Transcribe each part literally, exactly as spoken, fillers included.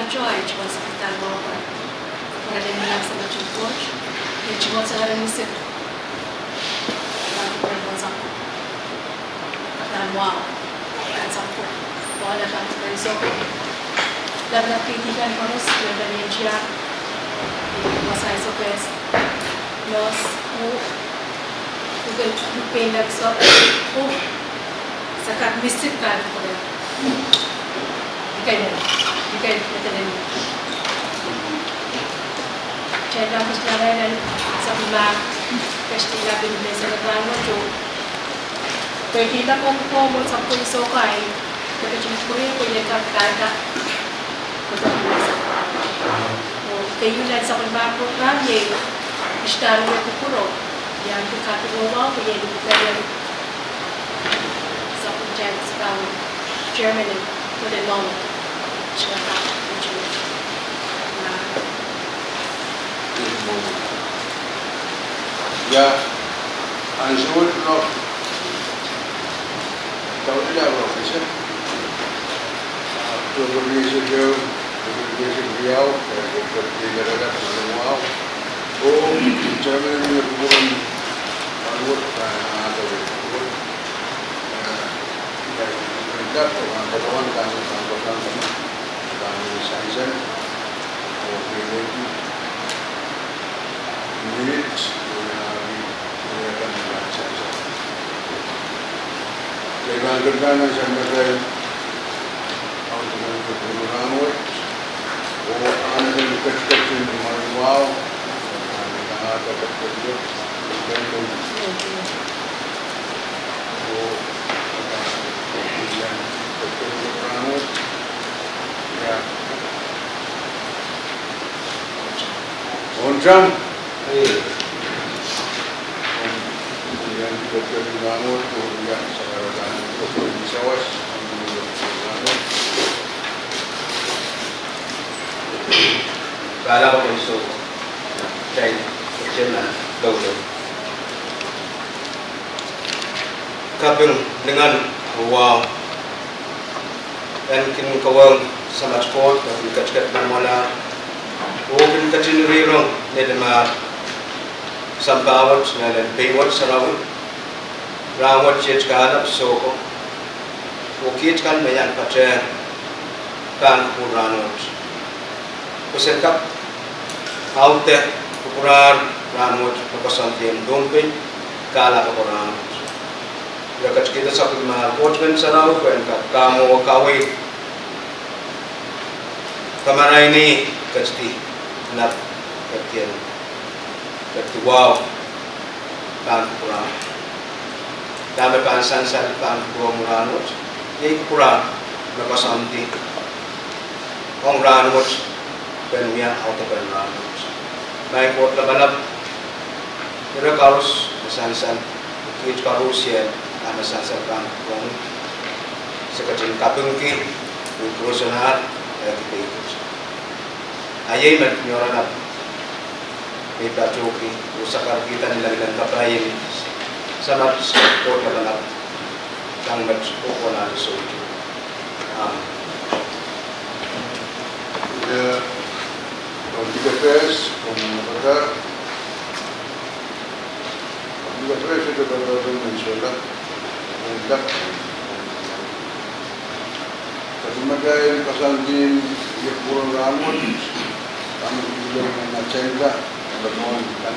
Joy, Joy Smith, and Robert. Where they knew some of the coach, they Joy Smith. Wow. That's a cool. Well, I can't play so. That, that P T can for us, we're gonna enjoy. It was I so best. Los, oh, you can, you pay next up. Oh, sakat mistik kan for them. You can, you can, you can. China Muslim and Sabima, Christina, Bimbe, Sabima, Joe. Pwehki ih pwong pwong, sapwung sohte kain, pwehki pwuri pwehki kak kanda. Pwehki ih nan sapwellimomwi program iei, Christian iei kupwuro, iang kak kupwuro, pwehki iei kupwuro. Sapwung James Brown, Germany, pwehki long. Ia, ansou wet, no. Tautila, no, kese. Ah, to, to, kese, to, to, kese, riau, eh, to, to, kese, riau, oh, Germany, ni kupwuren, ah, wet, ah, ah, to, wet. Eh, ia, ia, to, ah, to, ah, to, ah, to, ah, to, ah, to, ah, to, ah, to, ah, to, ah, to, Kaping, lingan, wahu. En kin kawehwe Samat Koht, me kin ketiket nan mwohla, oh kin ketin rong ni limar sampah wet, ni elen pei wet sarawi. Rahnwet iet kahlap soko, oh kiht kan me iang patehng pahn kupwur rahnwet. Pwe sen kak aude kupwur rahnwet me koasoandi en Pohnpei, kahlap ko rahnwet. Ire ketikihda sapwellimomwi Koht Ngehn Sarawi pwe en kak kamwowe kaweid kamaraini ketidi, nap ketidi, ketidi wahu pahn kupwur. Dahme pahn sansal pahn kupwuromwi rahnwet, iei kupwur me koasoandi ong rahnwet, pwe en wia audepen rahnwet. Maing Koht Lapalap, ire koaros me sansal, kiht koaros iei, dahme sansal pahn kupwuromwi, se ketin kapingki, oh koaros en ar, eh, kipeikit. A iei met ni oaralap me patohki, oh sakarkihda ni lengileng kapai en Samat Koht Lapalap, sang met oh konehng soutuk. Amen. Ia, oh, dikefes, oh, makatar. Dikefes, oh, dikefes, oh, dikefes. Kapingki madail koasoandi en kupwur rahnwet, dahme kin pil nan agenda, dahme pahn kan,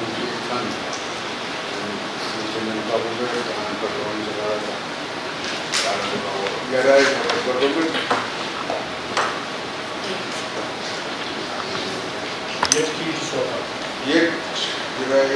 kan. Ni senen kapingki, kan, kan, kan. Ia, irail, irail, irail, irail, irail,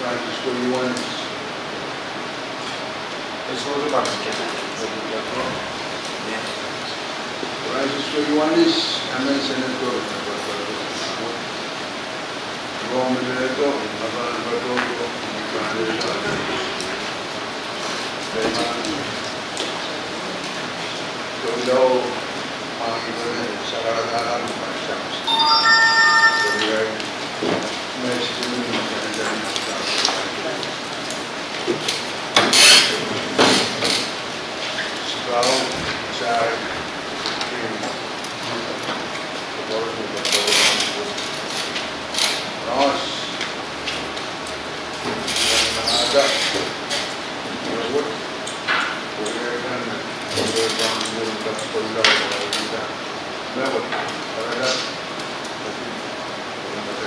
Francisco Ioanis. Francisco Ioanis, emen senator, Rong Leto, Makan Pato, Makan Leto, Leto, Makan Leto, Sarada, Makan Leto, Makan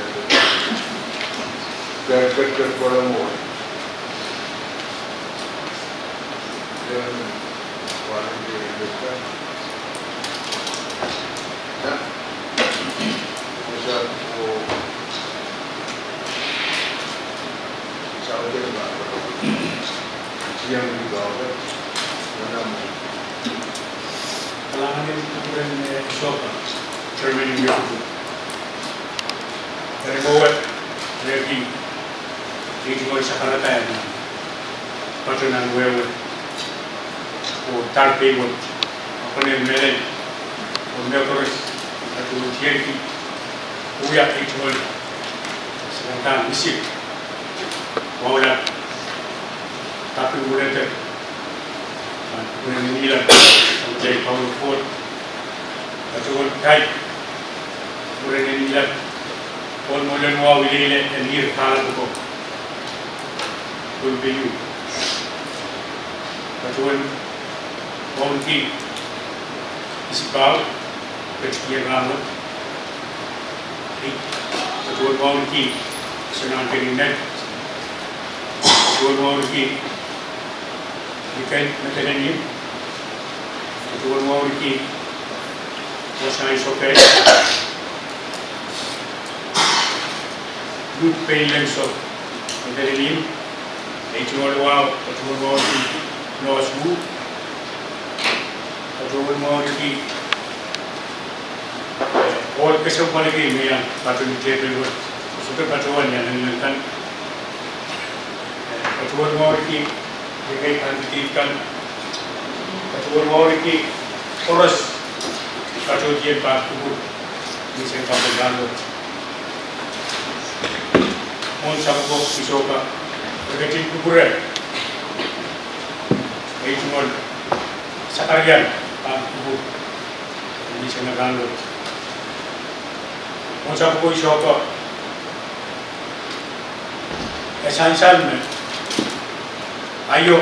Leto, Kalahngan en kupwuren, eh, Sohpa, Chairman en Wehi Kupwur. Eri mwowe, rehki, ei tungoal sakarada en pato nan wehwe oh dar pei wet, ahpw eri mehlel oh mehkoaros, patohwan tiengki, wia ei tungoal sakarada misik, wahu lap, kaping wulehda, nan kupwuren Ngilan, Secretary Power Ford, patohwan kaid, kupwuren Ngilan, Paul Molen Wau Ileile en Ier Kahlap oko, Pohnpei U. Patohwan wauneki Isipau, ketikihong rahnwet. Patohwan wauneki Sonan Kerimet. Patohwan wauneki Mikael Metelenien. Patohwan wauneki Wosai Sohpei. Lukpei Lengso Metelenien. Ei tungoal wahu, patohwan wauneki Noas Wu. Patohwan wauneki, eh, ohl kesempwal kei me iang pato ni tepel wet. Sohte patohwan iang ngilen kan. Eh, patohwan wauneki, ekei candidate kan. Patohwan wauneki koaros, patohdiong pahn kupwur, ni sen kapwung rahnwet. Mwohn sapwoko I sohka, re ketin kupwure, ei tungoal sakaradan pahn kupwur, ni sen rahnwet. Mwohn sapwoko I sohka, e sansal me aio,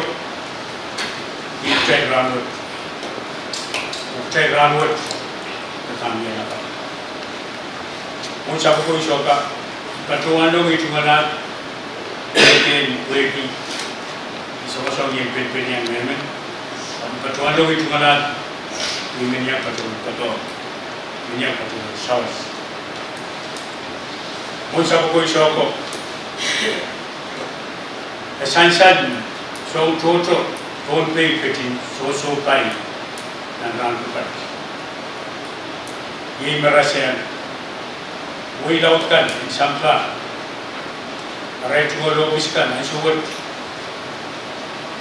ih kitail rahnwet, oh kitail rahnwet, me pahn mie lakapw. Mwohn sapwoko I sohka, patohwanlong ei tungoal ahd, pehn wehwehki, I songosong ien penpeniong mehmen, patohwanlong ei tungoal ahd, I men iang patohwan kodohng, men iang patohwan sawas. Mwohn sapwoko I sohko, e sansal me soahng tohto Pohnpei ketin sohsohpai nan rahn pwukat. Iei me rasehng wehi laud kan en sampah arail tungoal ohpis kan ansou wet,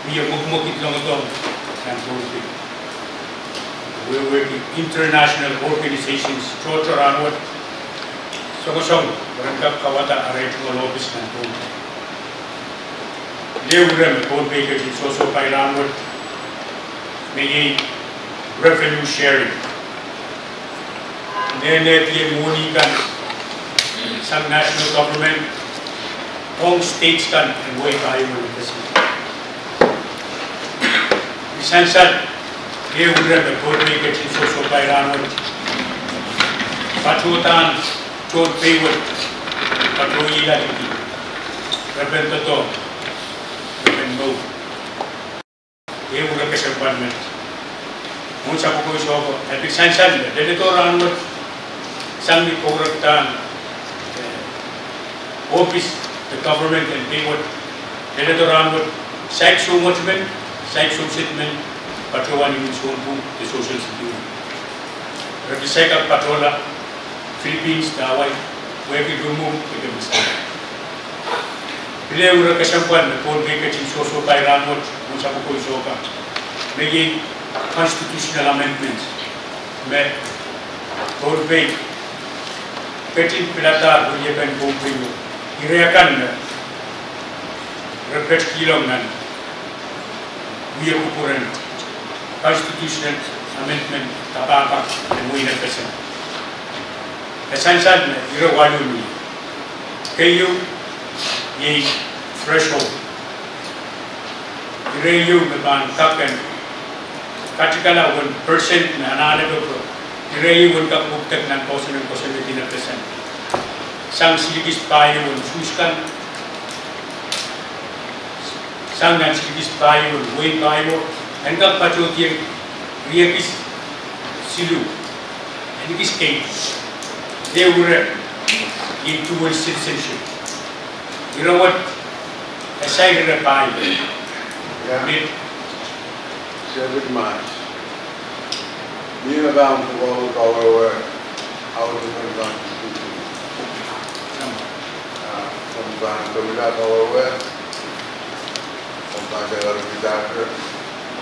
mie mwekimwekid longdohng nan Pohnpei. Wehwehki international organizations tohto rahnwet, songosong me ren kak kauwada arail tungoal ohpis nan Pohnpei. Iei ire me Pohnpei ketin sohsohpai rahnwet, me iei revenue sharing. Nehnehdien mwohni kan sang national government ong states kan en wehi pahieu en Pacific. I sansal, iei ire me Pohnpei ketin sohsohpai rahnwet, patohdan tohn pei wet, patohwan ahneki, re pahn doadoahk, re pahn mour. Iei ire kesempwal me mwohn sapwoko I sohko, e pil sansal me leledo rahnwet, sang ni kourekdahn, eh, ohpis de government en pei wet, leledo rahnwet, saik soumwet men, Saik souset men patohwan imwin sounpwong de social security. Re pil saik kak patohla Philippines de Hawaii, wehwehki limwong de kemesa. Pil ehu ire kesempwal me Pohnpei ketin sohsohpai rahnwet mwohn sapwoko isoh kan, me iei constitutional amendment, me Pohnpei ketin piladahr weliepen Pohnpei, ire akan me re patohwanohng nan wia kupwuren constitutional amendment kapakap en wehin FSM. E sansal me ire waluh mie. Keieu iei threshold. Ire ieu me pahn kak en katikala uwen percent me anahne pepwe. Ire ieu en kak pwupwudek nan poahsoan en kosonned en FSM. Sang silikis pahieu en usuhs kan, sang nan silikis pahieu en wehin pahieu, en kak patohdier riekis siluh, en ekis kei, de ire iei dual citizenship. Ire wet e sair ire pahieu. Ia. Mie. Sehwit mas. Mie me pahn pwukoa kawehwe audepen constitution. Ah, komw pahn komwi la kawehwe, komw pahn dehr kitail.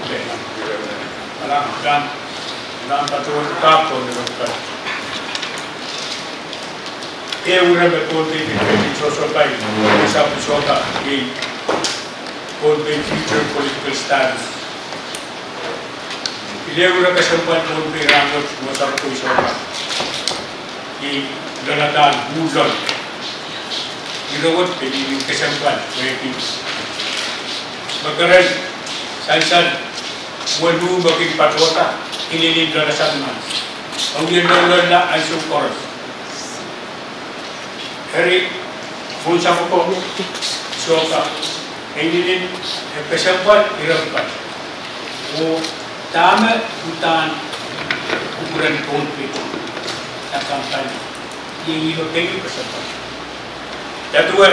Okay. Ire men. Alam, alam, alam patohwan kapw ko ne kapw. Ehu ire me Pohnpei ketin sohsohpai mwohn sapwoko isoh kan, iei Pohnpei future political status. Pil ehu ire kesempwal Pohnpei rahnwet mwohn sapwoko isoh kan, iei loalatail uh loal. Ire wet pil inenen kesempwal wehwehki me keren sansal uwen uh me kin patohda inenen loalatail nan. Ong ien loalloal la ansou koaros. Eri mwohn sapwoko isoh kan, e inenen, e kesempwal ire pwukat. Oh dahme uhdahn kupwuren Pohnpei, a company, iei ih me keieu kesempwal. Ia duwe,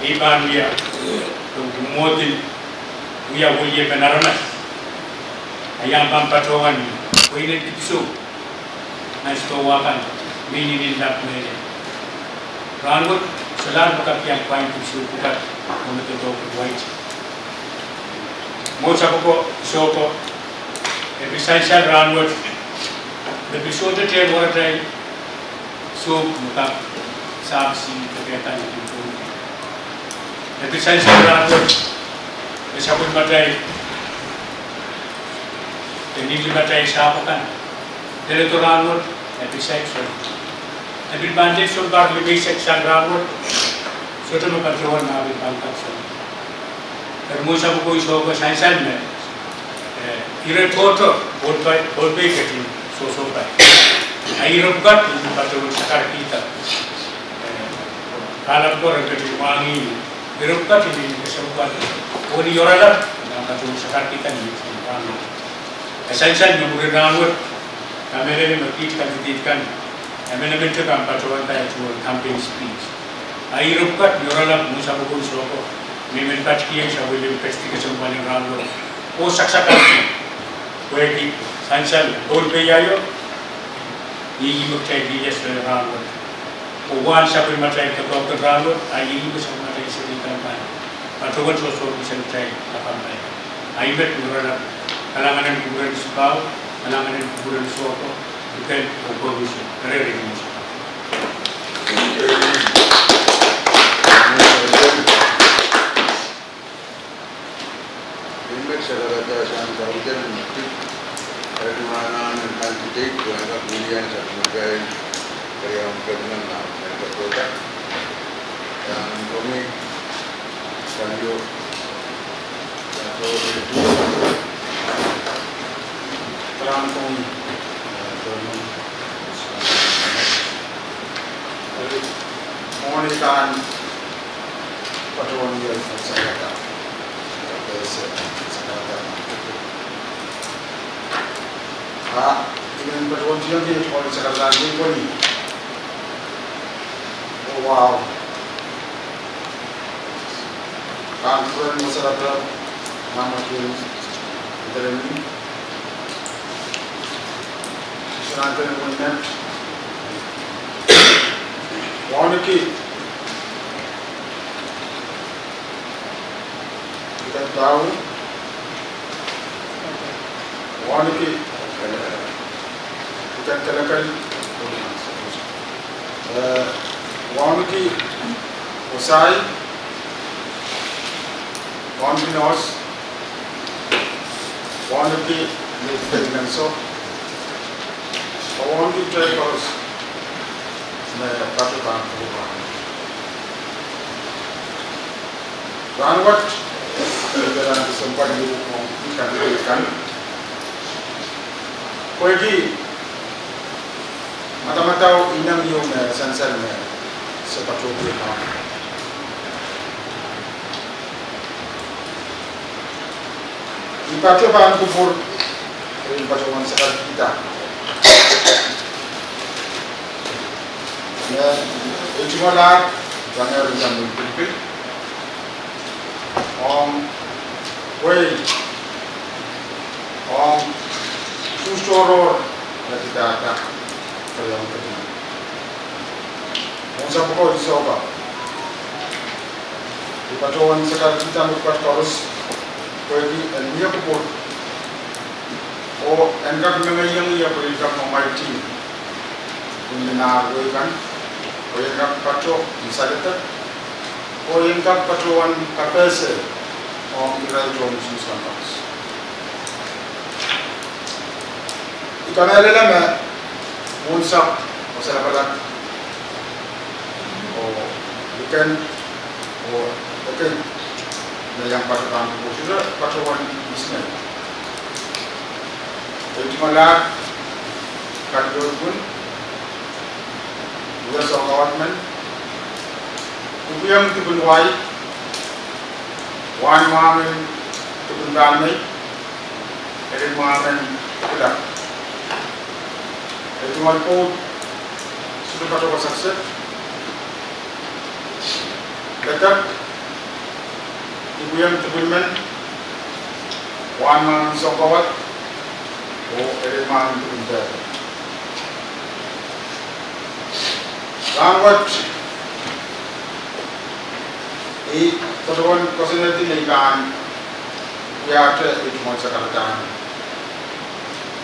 I pahn wia, mwomwohdiso wia weliepen aramas. A I pahn patohwan pweinen dipwisou nan sidohwa kan me inenen lap mehlel. Rahnwet, solahr me kak iang pweinen dipwisou pwukat, oh me doadoahk en waite. Mwohn sapwoko isoh ko, e pil sansal rahnwet me pil sohte dehr waratail sohp me kak sahpisi de kehdan en pil. E pil sansal rahnwet me sapwellimatail, de nin limatail sahpw akan, leledo rahnwet, e pil saik sohte. E pil pahn lel sounpar limeisek sang rahnwet, sohte me patohwan ma pil pahn kak sohte. Eri mwohn sapwoko isoh ko sansal me, eh, ire tohto, Pohnpei, Pohnpei ketin sohsohpai. A ire pwukat me patohwan sakarkihda. Eh, kahlap ko re ketin mwahngih ire pwukat me kesempwal. Oh ni oaralap, me patohwan sakarkihda ni kesempwal. E sansal me mwurin rahnwet, kamehlele me kiht candidate kan, emenemen te pahn patohwan pahn tuhwong campaign speech. A ire pwukat me oaralap mwohn sapwoko isoh ko, me men patkiong sapwellime ketiket kesempwal en rahnwet. Oh saksakarki, pwehki sansal Pohnpei aio, iei ih me kitail lih iasada rahnwet. Oh wahn sapwellimatail doadoahk en rahnwet, a iei ih me sapwellimatail seri kan pahn patohwan sohsohki seri kitail kapampai. A I met me oaralap, kalahngan en kupwuren Sipahu, kalahngan en kupwuren Sohpo, Dipel oh Koaruhsie, eri eri mwohn sapwoko. I met solahr pahn sang saut en mehkot, eri ma anahn en candidate, pwe e kak wilian sapwellimatail, keriaun kepina nan, en kepina. Nan komwi, Kalio, Kalio, Kalio, Kalio, Kalio, Kalio, Mwohni kan patohwan iang sakarada. Sakarada. A I men patohwan tiong kei tohn sakarada ni pwoni. Oh, wow. Kan pwuren me sakarada. Mama Queen, Italy, Shantel Winnet, Waniki, Italy, Waniki, Italy, Italy, eh, Waniki, Osai, Waniki Nos, Waniki Lifting and so, Waniki Tepos, me patohwan pwukat. Rahnwet, I pil pahn kesempwal ieu ong kitail kan. Pwehki madamadau ineng ieu me sansal me se patohwan pwukat. I patohwan kupwur, I patohwan sakarkihda me I tungoal, I kamehlele me I pilipil ong wehi, ong sohte oaroahr me pidada, keriaun kepina. Mwohnsapwko I sohte I patohwan sakarkihda mepwukat koaros, pwehki en mie kupwur, oh en kak mengeiong ie pwe I en kak mwamwaiti ni nahr wehi kan, oh I en kak patohwan salete, oh I en kak patohwan kapehse ong irail tohn usuhs kan koaros. I kamehlele me mwohnsapw oh salapalap oh liken oh ekei me iang patohwan kupwur, patohwan isnei. I tungoal, kadiot pwon, wia soangen government, I pwieng dipwin wai, wahn mwahmen dipwin pahn mei, eri mwahmen pwukat. I tungoal pwoud, sohte patohwan sansal. Ledek, I pwieng dipwin men, wahn mwahmen soahng kawad, oh eri mwahmen dipwin pwukat. Rahnwet, I patohwan koasoanehdi me I pahn wiahte I tungoal sakarada,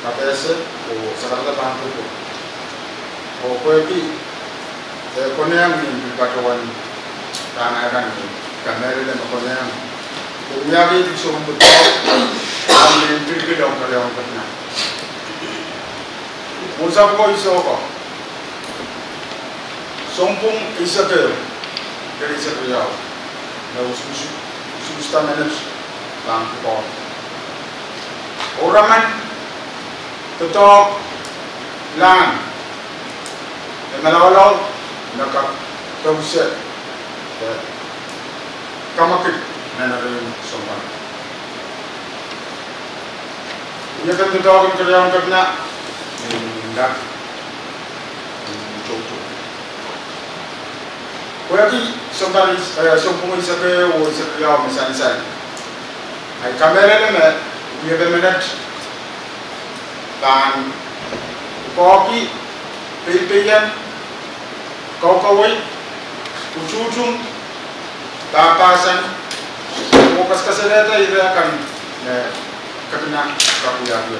kapehse, oh sakarada pahn kupwur. Oh pwehki e konehng ni pil patohwan pahn akan ni kamehlele me konehng, oh wiahki pil sohte pwukat, ahpw ni pilipil ong keriaun kepina. Mwohnsapwko I sohte Sounpwong eisek ehu, ire eisek riau, me usuhs, usuhs da menet pahn pwukoa. Ouraman doadoahk lahng, e malawalau, me kak douse, e kamwakid nan erein sounpwong. Wiepen doadoahk en keriaun kepina, me I nda, me I toutou. Pwehki sounpwong, eh, sounpwong eisek ehu oh eisek riau me sansal, I kamehlele me wiepe menet pahn pwukoahki peipeien, kaukawei, utuhtum, pahpahsan, oh kaskasarehda ire kan me kepina kak wiahki.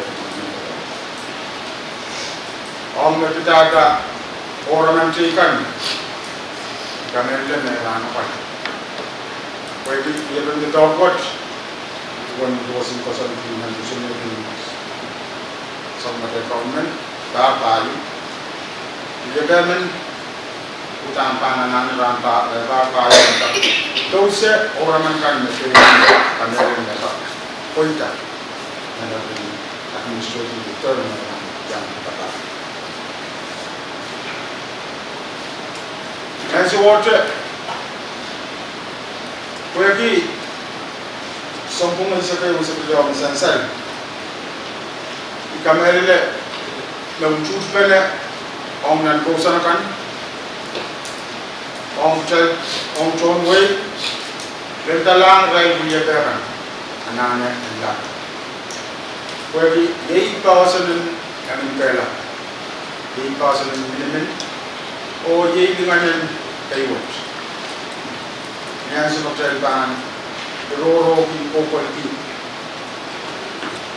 Ong me pidada ouraman teikan, I kamehlele me rahn apwal, pwehki wiepen doadoahk wet, duwen koasoandi nan koasoandi nan sounpwong, sounpwong government, pahpahio, wiepe men uhdahn pahn anahne rahn pahpahio, douse ouraman kan me teikan, kamehlele me pahn pweida nan erein administrative term me pahn iang pahpa. Nan sohte, pwehki sounpwong eisek ehu oh eisek riau me sansal, I kamehlele me utuhtpene ong nan kousoan akan, ong tohn wehi, leldelahng irail wiepe kan. anahne en lap. Pwehki iei poahsoan en kehlail, iei poahsoan en minimin, oh iei lingan en pei wet. Ni ansou me kitail pahn rohrohki, kohkohlki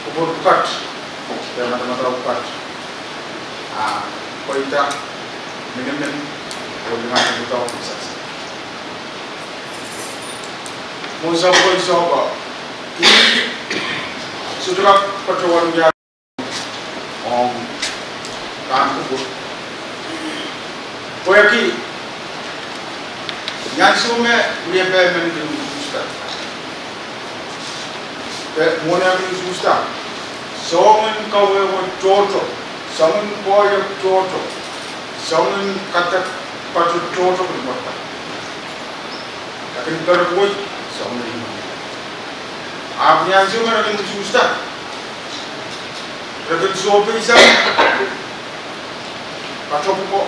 kupwur pwukat, de madamadau pwukat, ah, pweida minimin oh lingan en pwukat. Mwohn sapwei sohpa, I sohte kak patohwan wia ong pahn kupwur. Pwehki ni ansou me wiepe men kin usuhsda, de mwohn eh kin usuhsda, soangen kawehwe tohto, soangen koahiek tohto, soangen kadek pato tohto kin pwarada. E kin perepwei soangen. Ahpw ni ansou me re kin usuhsda, re kin sohpeisang pato pwuko,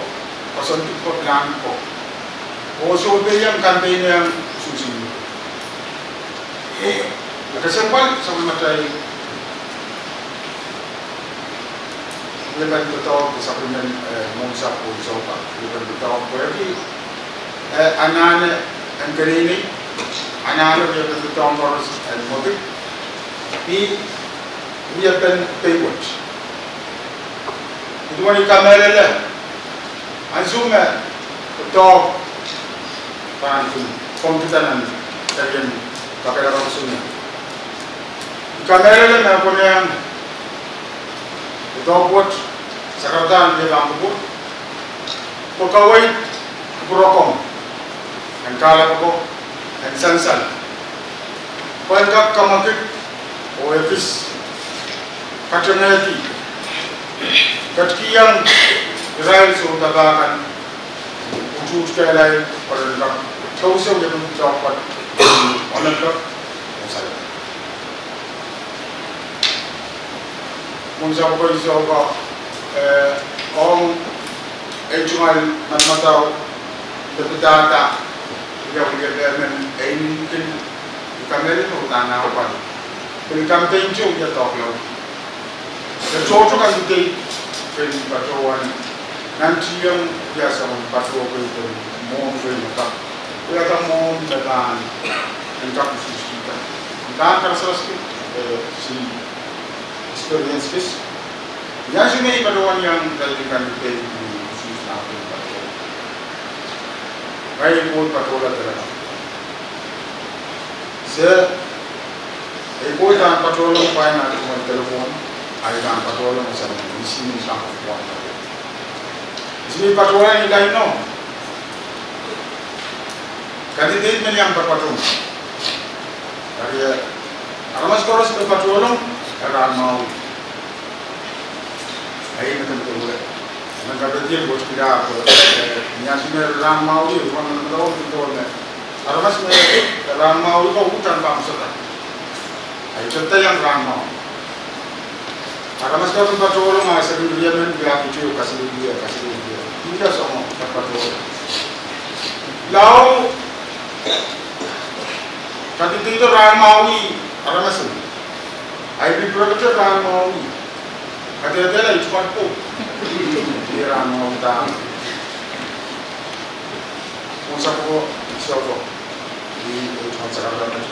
koasoandi pwuko, pilahn pwuko, oh sohpeiong, kampeinehiong usuhs en. Kesempwal sapwellimatail wiepen doadoahk, sapwellimen, eh, mwohn sapwei sohpa, wiepen doadoahk pwehki, eh, anahne en keneinei, anahne wiepen doadoahk koaros en mwekid, ih wiepen pei wet. Ih duwen I kamehlele ansou me doadoahk pahn kin komw kihda nan serien kakehlakapw usun, I kamehlele me konehng doadoahk wet, sakarada en wia pahn kupwur, pwe kaweid kupwur ong komw en kahlap oko, en sansal, pwe en kak kamwekid oh ekis, katengehdi, ketikihong irail sounpapah kan utuht kehlail, pwe ren kak kousou wiepen doadoahk pwukat, onepe, oh sale. Mwohn sapwei sohpa, eh, ong ei tungoal madamadau, de pidada, wia wiepe men, e kin, I kamehlele me uhdahn apwal, pil kampein te wia doadoahk lao. De tohto candidate kin patohwan nantihong wia soangen patohwan kin mwohn kin me kak, wia ka mwohn me pahn, en kak usuhskihda. Pahn karasaras kis, eh, kin experience kis. Ni ansou me I patohwan iang irail candidate ni usuhs nah kin patohwan, irail pwon patohla dere. Se, e pwe I pahn patohlong pwain nan duwen telephone, I pahn patohlong sang ni sini sang pwon. Sini patohla ni lain o. Candidate men iang patohlong. Eri, aramas koaros me patohlong, e rahnmwahu. Ei, me kin patohlong. Me kapehdier wet kila ko, eh, ni ansou me rahnmwahu, ih, wan me rahnmwahu, ih, wan me. Aramas me rahnmwahu ko uhdahn pahn sota. Ei, tepda iang rahnmwahu. Aramas kan patohlong, a seri riemen, ia kitiu, kasiri rie, kasiri rie. Ia soangen patohlong. Lao, kadidihdo rahnmwahu, aramas en. Ei, pil pwurokete rahnmwahu. Kadehdehla I tuhpwalpo. Ia rahnmwahu da. Mwohn sapwei sohpa. Ih, eh, mwohn sapwei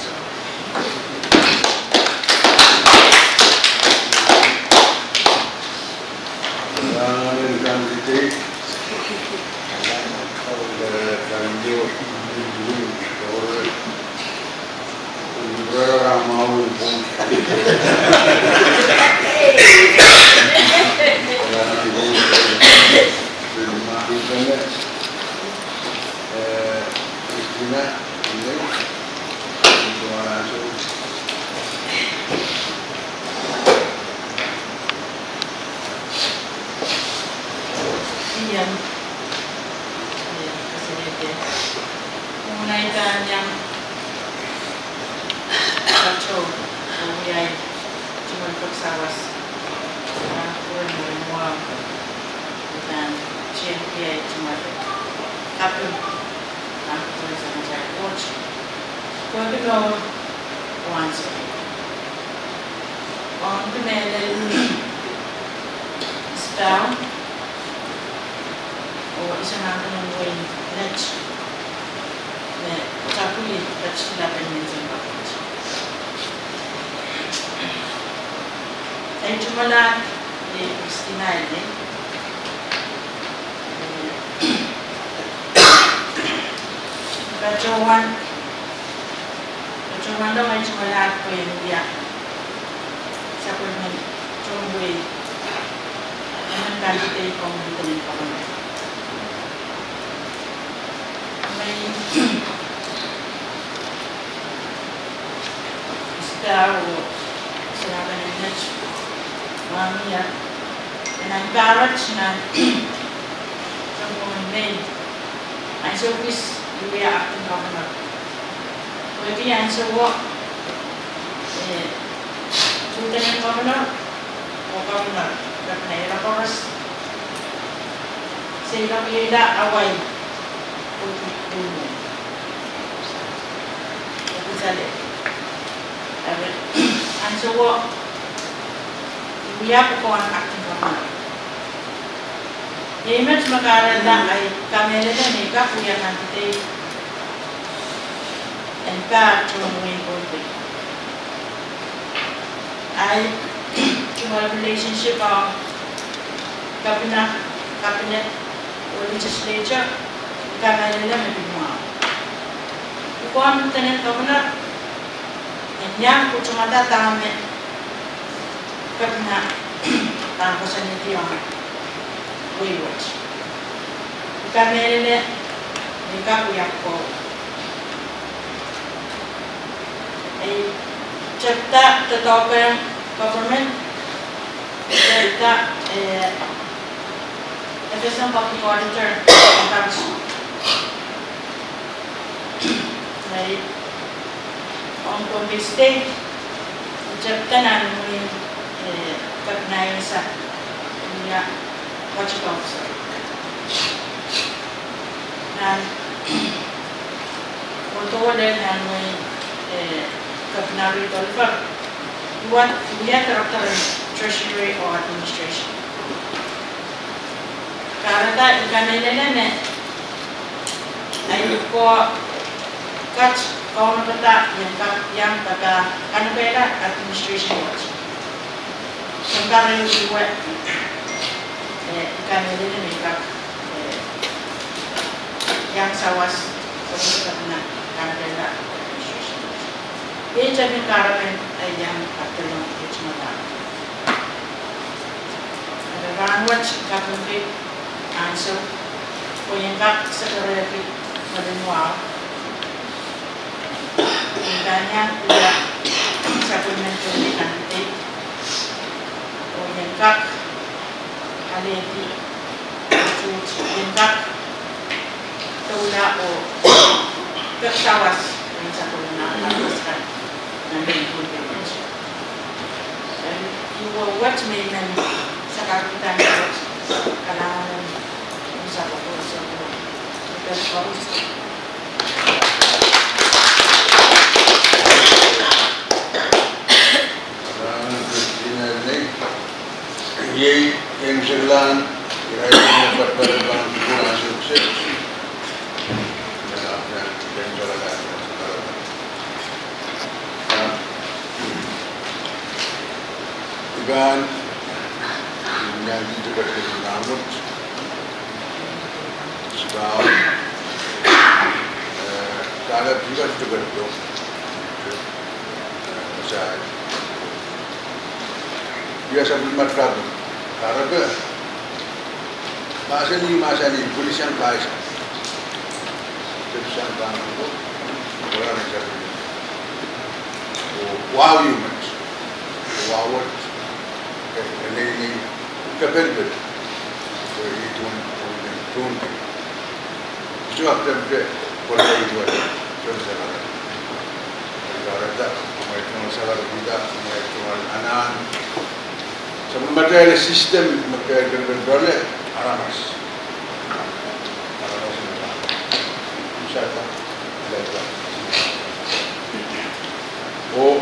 sohpa. Iang, iang, kasalehda. Mwohn ei pahn iang patoh, oh wiahiong tungoal pwuhk sawas, ah, pwuren mwahu, uhdahn tien wiahiong tungoal kaping, ah, pwuren sang tai Koht. Koht pil Wahnsou. Ong kemehla Isbau, oh I sohte nan kenen wehin Net, me tapwili pet sila pen mention pahn Net. Ei tungoal ahd Christina Elnei. Patohwan, patohwan dohng ei tungoal ahd pwe en wia sapwellimen tohn wehi emen candidate ong lieutenant governor. Mwein Isbau oh Senator Elnei, mwahngia, e nan pahrek nan sounpwongen Mei, ansou kis I wia acting governor. Pwehki ansouo, eh, lieutenant governor oh governor, governor ira koaros seiloak leila Hawaii. Pwehki dumo, pwehki sale. Eri ansouo I wia pwukoahn acting governor. Iei met me kahrehda ahi kamehlele me I kak wia candidate en pahr tohn wehin Pohnpei. Ahi tungoal relationship ong kepina, cabinet oh legislature, I kamehlele me pil mwahu. Pwukoahn lieutenant governor en iang pwutungada dahme kepina pahn koasoanehdi ong wehi wet. I kamehlele me I kak wia pwukoa. Ei tepda doadoahk en government, tepda, eh, FSM Public Auditor, ei, ong Pohnpei State, I tepda nan wehin, eh, kepina en sa, ia, budget officer. Nan, although lel nan wehin, eh, kepina Reed Oliver, I wia director en treasury oh administration. Kahrehda I kamehlele me ahi pwukoa kat kaunopada I en kak iang papah kanekehla administration wet. Sounpar ehu duwe, eh, I kamehlele me I kak, eh, iang sawas, sounpar nan kanekehla administration wet. Iei tepin kahrepen ahi iang kapedolong iet me laud. Eri rahnwet I kapingki ansou pwe I en kak sekerehki mwoalen wahu. I pahn iang wia supplemental candidate, oh I en kak alehdi, I en kak doula oh peki sawas rehn sapwellime kan, nan wehin Pohnpei wet. Eri I wehwehki me I men sakarkihda Koht kalahngan en sapwellime koaros. Kalahngan en Christina Elnei. Iei en seklahn irail me patpatohwan pahn sukuhl ansou kiset. I pahn, I men tikitik en rahnwet, Isbau, eh, kahrehda tikitik en rahnwet, eh, sair. Ia sapwellime kaping, kahrepe, mahsanih, mahsanih, pwilisang paisa. Pwilisang pahn ko, ko rahnwet sapwellime. Oh, wahu ehu met. Wahu wet, eh, Elnei, Elnei, kepelpel. Oh, ih duwen, oh, duwen. Sohte kak tempe, kolei duwen, sohte sakarar. Kahrehda, kumwail tungoal sakarar, kumwail tungoal anahn. Sapwellimatail system me kitail kepelpel loale, aramas. Aramas me kak. Usada, lelda. Oh,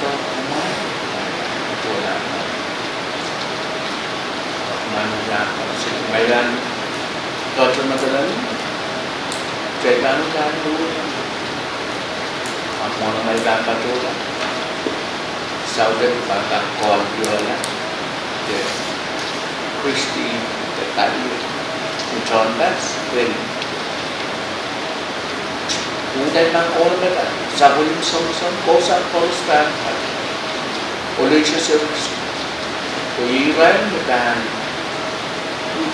doadoahk kumwail, kumwail pahn patohla. Kumwail pahn patohla. Kumwail pahn patohla. Kitail pahn patohla. Ahpw mwohn kumwail pahn patohla, Southern pahn kak call-ehla de Christian, de Katolik, de John Baptist, pil. Uhdahn pahn call-ehda, sapwellime songosong, kosap koaros pahn, Oloitio service. Pwe irail me pahn,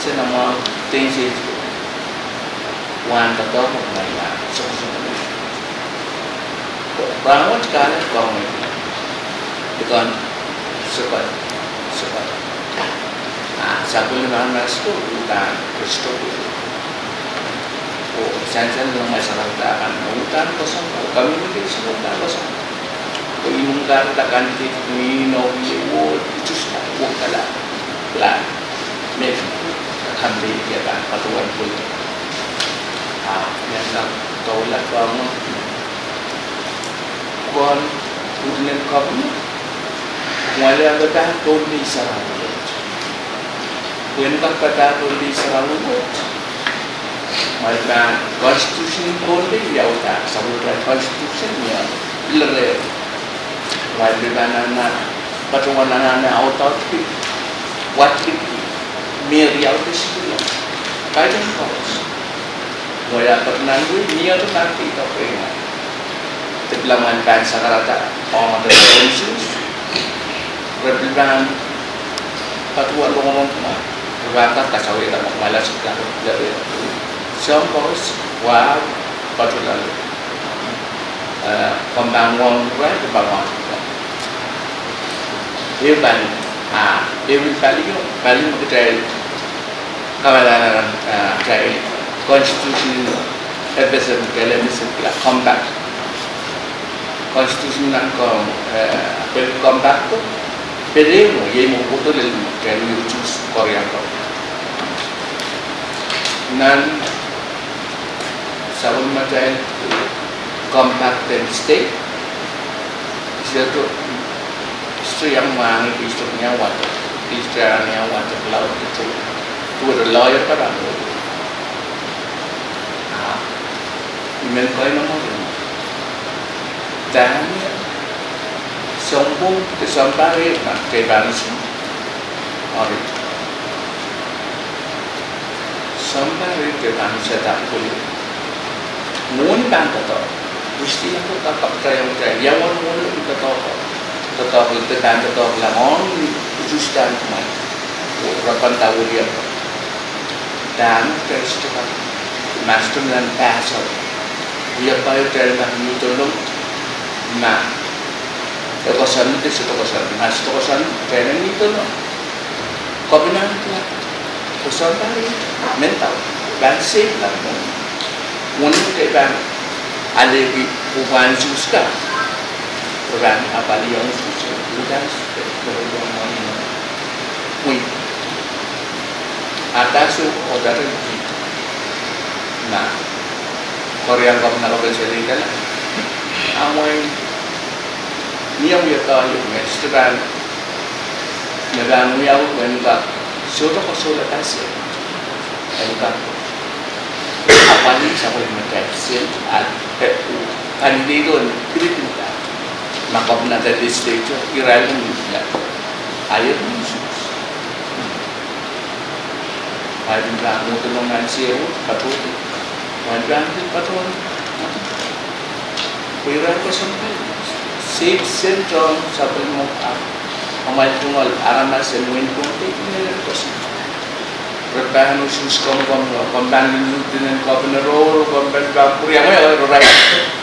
se namwahu, tein se, wahn doadoahk me kumwail pahn songosong. Rahnwet kahrehda komwi, I kan, se kan, se kan. Ah, sapwellime aramas ko, uhdahn, Kristo ko. Oh, sansal me ngehi sarawi kan, uhdahn kosong, communication uhdahn kosong. Pwe I men kahrehda candidate ni nohk ie, oh, just, oh, kala, kala. Me, campaign ia kan, patohwan pwil. Ah, me kan, kaula kan, Pwukoahn, pwuhden en governor, kumwail pahn pahn Pohnpei sarawi wet. Pwehn kak pahn pahn Pohnpei sarawi wet. Kumwail pahn constitution en Pohnpei ia uhdahn, sapwellime constitution ia, ire. Kumwail pahn anahne, patohwan anahne audaudki, wadekihki, me riau de siluh. Kaidehn koaros. Wia patohwan wia, ni ato pahn pil pahn pweinga. Te pil mwein pahn sakarada, ong the census. Re pil pahn patohwan rongorong kumwail. Re pahn kak kasawihda me kumwail aset kan. Soang koaros, wia patohwan. Eh, komw pahn wong rai, komw pahn wong. Ehu pali, ah, ehu pali, pali me kitail kamehlele, ah, kitail constitution FSM, kitail FSM kitail compact. Constitution nan kom, eh, pil compact ko. Pil ehu, iei me kohdahng lel me kitail choose koaros ko. Nan sapwellimatail compact en state, state, state iang mwahngi, state iang wahdo, state iang wahdo, lao, state, state lawyer kan. Ah, I men kaimwisekala. Dahme sounpwong de sounpar ieu me kitail pahn usun? Ari. Sounpar ieu kitail pahn usun dahme pwili. Mwohni pahn doadoahk. Kristian ko kak kapwaiada, ia wahn mwohni doadoahk. Doadoahk, kitail pahn doadoahk la mwohni, usus dahme kumwail. Rapanda wiliakapw. Dahme kitail sohte kak, Master nan Passover. Ia pahn kitail kak ni dolong, ma. E koasoandi, sohte koasoandi, ma sohte koasoandi, kitail ni dolong. Koasoandi, koasoandi, men tau, pahn sei la mwohni. Mwohni kitail pahn, ale ki, pwuhk pahn usuhs kan. Pwuhk pahn apwalih iang usuhs, pwuhk pahn, pwuhk pahn mwohni. Mwi. Ataso odarin ki. Na. Koaros iang komw na kapel seli kala. Amwail. Ni amwail kak ieu me, sohte pahn. Me pahn wiawi men kak. Sohte koasoia kase. En kak. Apwalih sapwellimatail state, ah, eh, candidate on, kiritin kak. Ma komw na legislature, irail en kak. Aio ni usuhs. Aio ni pahn mwohni nan state, patohdi. Aio ni pahn patohdi. Pwe irail koasoandi. State sent on sapwellime, ah, amwail tungoal aramas en wehin Pohnpei, irail koasoandi. Re pahn usuhs komw, komw, komw pahn lulutinen governor, komw pahn pahn pwuriamwei, irail,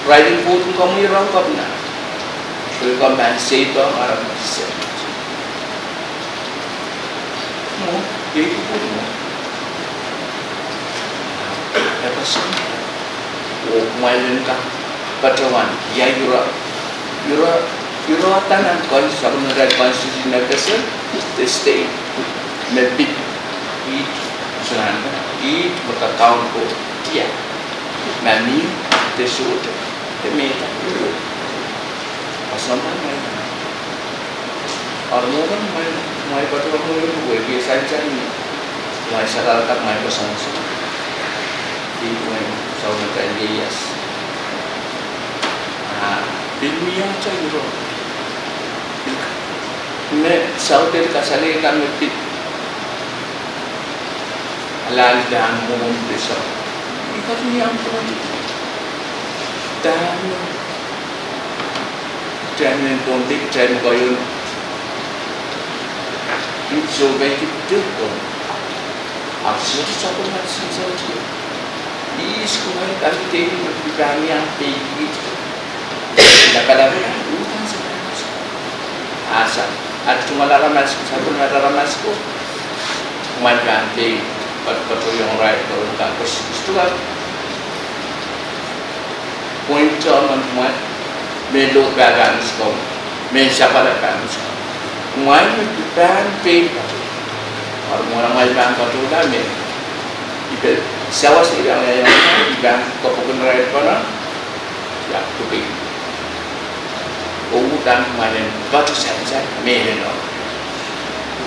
irail en vote komw iang governor. Pwe komw pahn sei pahn aramas sent. Mwo, iei kupwur mwo. E koasoia. Oh, kumwail en kak patohwan, ia ire, ire, ire atanan kon, sapwellimatail constitution FSM, the state, me pid, it, sonan, it, me kak kaun ko, tia. Ma mie, de sohte, de mehla. Koasoandi mwail. Armwohn mwail, mwail patohwan mwail pwuhk, pwe sansal ni. Mwail sakarada mwail koasoandi. Di mwail, sounatail ieias. Ah, pil mie ahnsou iro. Me, saut el kasale kan me pil. Alal dahme mwohn pil sa. Ika ni ahnsou. Dahme. Dahme en Pohnpei, dahme koahiek. Pil sohte pil dahme. Ahpw sohte sapwellime sinsal. Ihs kumwail candidate me pil pahn iang pei it. Lapalap, uhdan sa. Ahsa, at tungoal aramas, sapwellime aramas ko. Kumwail pahn pei, patohwan irail, patohwan kak koasoandi. Point on kumwail, me load pahn usko, me sapwellime pahn usko. Kumwail me pahn pei patohwan. Ar mwohn kumwail pahn patohwan me. Ipe, sawas iang, iang, iang, iang, kopwuken irail pahn. Ia, tuki. Oh, uhdan kumwail en patohwan sansal, mehlel ong.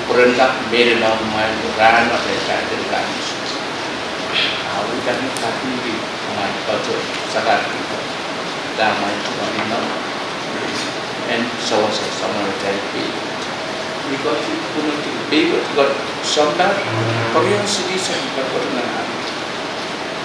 Kupwuren kak mehlel ong kumwail, rahn me pahn, pahn, pahn. Ah, uhdan kak ni kumwail patohwan sansal. Dahme kumwail en, en sawas, sawas, sawas, sawas. Because it could not be, but, but sometimes, Korean citizen, but, but, no.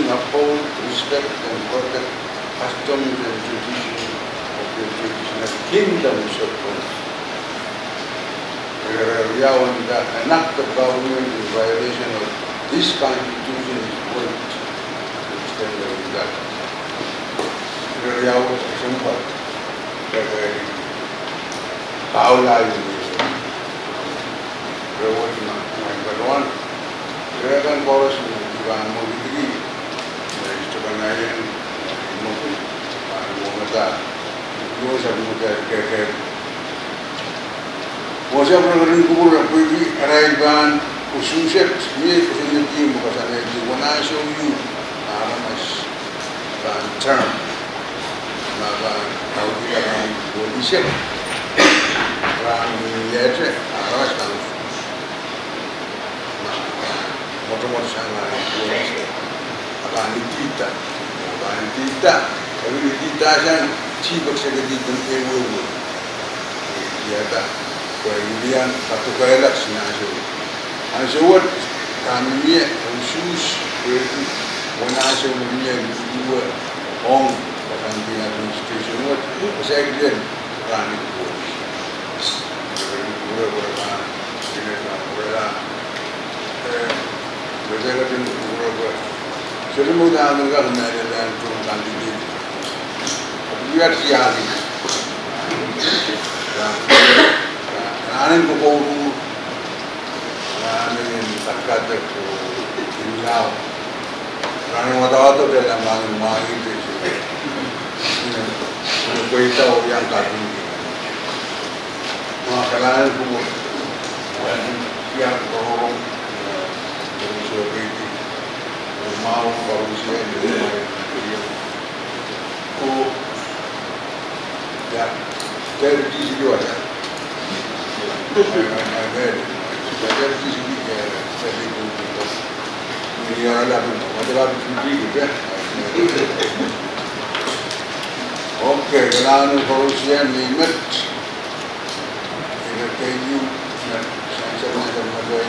Constitution, uphold, respect, and protect customs and tradition of the traditional kingdom of Shetland. Ire riau, an act of government in violation of this Constitution is void. Ire riau, simple. Ire, ire, Paula, ire, ire, ire, ire kan koaros me I pahn mwekidki, me I sohte pahn ahiong, me I pahn mwomwada, I pahn mwomwada, ke, ke. Wasa pwurehng kupwure pwehki arail pahn usuhset, mie kosonned me koasoanehdi wen ansou ieu aramas pahn term, ma pahn kaudihla rahn welisek, rahn welisek, aramas pahn mwotomwot sang nan welisek, a pahn idihda, a pahn idihda, a pil idihda sang chief executive en ehuehu. Idihda, pwe ilian kadokehlahng ansou. Ansou wet, pahn mie usuhs, pwehki wen ansou me mie luwe ong, pahn pil administration wet, pwe saikinte pahn idihda. Sohte me udahn Amerika me lel en tohn candidate. Wia tiahk. Rahnen kokouru, rahnen kadkadek, oh, imwiao. Rahnen wadawadek, pil emen mwahngih te. Ine, ine pweida oh iang kadin. Ma kalahngan en kupwur, iang koaros, eh, koaros oh keidi, eh, mwahu koaros, eh, oh, ia, thirty sidi wasa. Eh, eh, eh, thirty sidi, eh, thirty-two. Ni ia la, wasa la, thirty, eh. Okay, kalahngan en koaros, eh, ni met. Ire keieu, eh, sansal, sansal, sansal.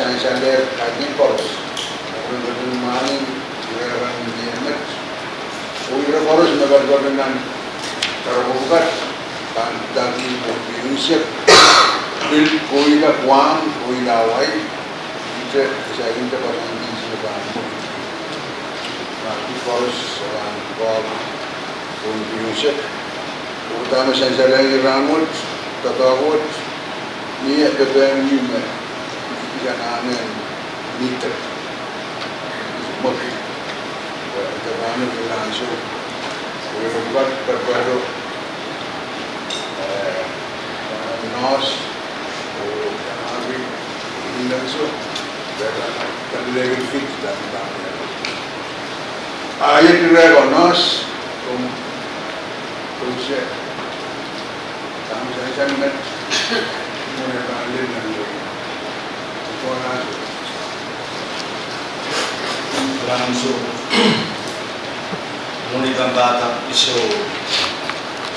sansalehr kaidehn koaros. Ire pil mwahngih, ire pahn mie met. Oh ire koaros me pahn pil nan karopopu kat, pahn daki pohn pihnsek. Pil kohla Guam, kohla Hawaii. Ihte, saikinte pahn pihnsek pahn. Ma pil koaros pahn pahn pohn pihnsek. Oh dahme sansalehr rahnwet, doadoahk wet, mie pepehm me I anahne mihte. Mwoki. Pwe I anahne pil ansou. Pwe I pahn pahn pahn, eh, nurse, oh, I anahne pil ansou. Pwe I pahn pahn lehki fit dan pahn. Ah, iet ire ko nurse, kom, kom se. Ansou. Mwohni kan pahpa, I sou.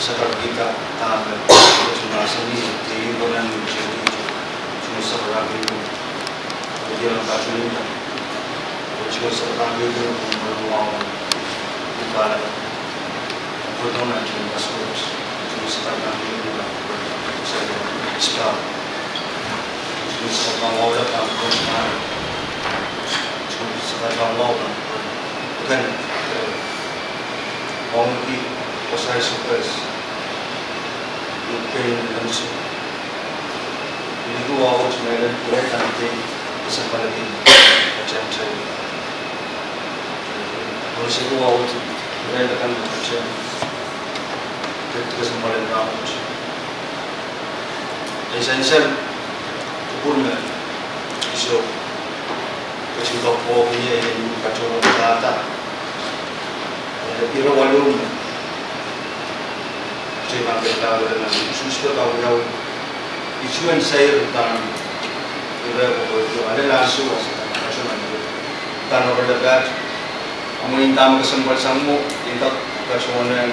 Sakarkihda dahme, tungoal mahsanih, teikan nan mihmi, tungoal sakarkihda, oh iang patohwan, oh tungoal sakarkihda, oh mwahu, oh pala, oh patohwan tungoal passport, tungoal sakarkihda, oh spa, tungoal sakarkihda, oh patohwan, tungoal sakarkihda, oh patohwan, oh patohwan, oh patohwan, oh patohwan, Ukraine, Russia. Ni duwehte me len kuretan tei, kesempwal kin, attempt. Russia duwehte, me len kan attempt. Ke, kesempwal en raut. E sansal, kupwur me, iso, ketin kak poakohng ie, e patohwan dahda. E, ire waluh me Sehte pahn pil kawiliwili nan usuhs pwe kawiawi. Isuwen sair kan, ire ko ko ale lasu as, aso nan ire kan orele pat. Amwail dahme kesempwal sang mwo, inda patohwan,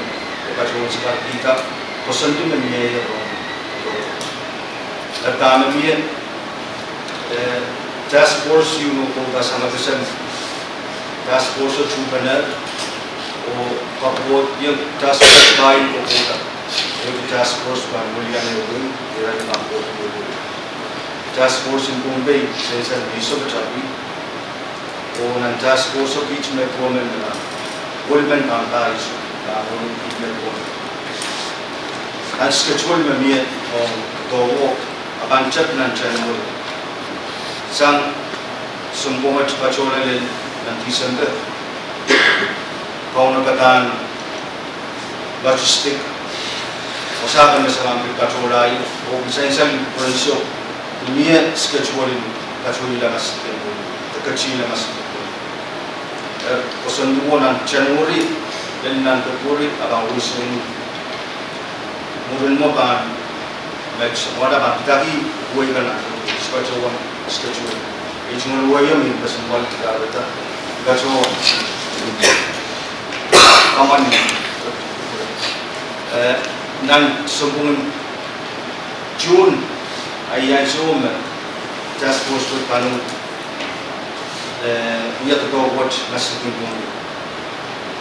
patohwan sakarkihda, koasoandi me mie ro. Eri dahme mie, eh, task force ieu me kohda sang kesempwal. Task force o tuhpene, oh kapwukohdi task force pahi kohkohda. Iei task force pahn wilian ehu, ira ni pahn kohdo. Task force en Pohnpei, sansal me iso patapi. Oh nan task force o kiht me komen me nan. Welimen pahn pahi iso, pahn welimen kiht me komen. Nan schedule me mie, oh, doadoahk, a pahn tep nan January. Sang sounpwong wet patohla lel nan December. Kaunopada logistic, oh sahpw me se pahn pil patohlahr, oh sansal prenso, mie schedule en patohla mas, patohla mas. Eh, koasoandi nan January, lel nan February, a pahn wia soahng. Mwurin mwo pahn, met, wada pahn pidaki, wei kan, schedule, schedule. Iei tungoal wei ieu me kesempwal pidada, patohwan. Kaman, eh, nan sounpwong en June, a iei ansou me task force pahn, eh, wia doadoahk wet maslikin Pohnpei.